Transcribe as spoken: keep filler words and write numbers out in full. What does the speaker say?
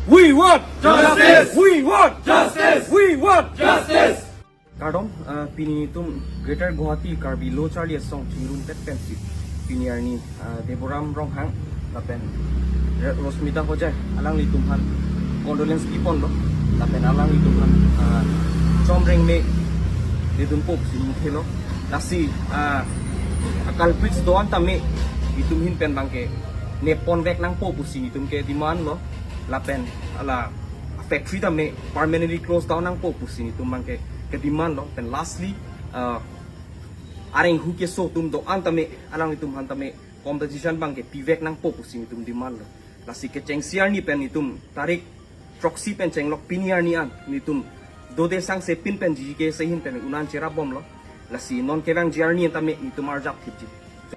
We want justice! We want justice! We want justice! Kardom, ah, pini netum Greater Guwahati Karbi Lo Charli Asong chingrumdet pensi pini arni, ah, Deboram Ronghang lapen Re-, Rosmita Hojai alanglitum aphan condolence piponlo lapen alanglitum aphan, ah, chomreng me dedunpo pusi ningthelo. Lasi, ah, culprits do-an tame itum ahin pen abangke neponvek nangpo pusi itum ke demand lo lapen hala factory tame permanently close down nangpo pusi itum abangke ke demand lo. Pen lastly, ah, areng hu keso atum do-an tame alanglitum aphan tame compensation abangke pivek nangpo pusi itum demand lo. Lasi kechengsi arni pen itum tarik throksi pen chenglok pini arni an itum dode sangse pin pen G G K S A ahin pen un-an cherapbomlo. Lasi non kevangji arni an tame itum arjap thipji.